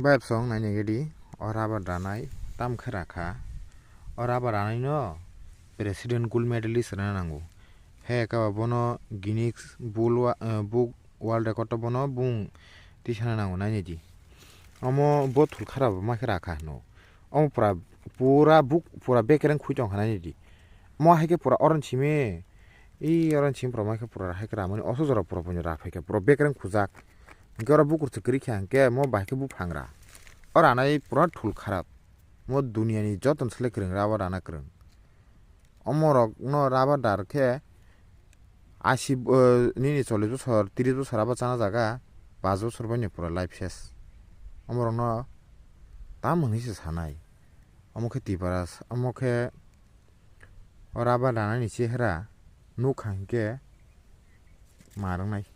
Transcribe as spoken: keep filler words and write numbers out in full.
Bai bwsong nainai gedi, o rubber ranai tam khe rakha. O rubber ranai no President Gold Medalist rana nango. He ka bono Guinness Bull wa-, eh, Book World Record o bono bung tisana nango, nainai di. Omo bo thul kharap ma khe rakha hino. Omo pura, pura book, pura bekereng khui tong kha, nainai di. Mo hai khe pura orange simi, i orange simi pura ma khe pura hai khe ramani oso jora pura puno ra phai khe pura bekereng khujak. Hingke oro bukur se kwrwi kha hingke mo bai khe buphang ra. O ranai pura thul kharap. Mo duniya ni joto ni selek kwrwng rubber rana kwrwng. Omorok no rubber dar khe asi, eh, nini chollish bosor, trish bosor abo chana jaga, pash bosor bai ni pura life ses. Omorok no tam hwnwi se sanai. Omo khe Tiparas, omo khe o rubber rana ni chehra nukha hingke ma rwngnai.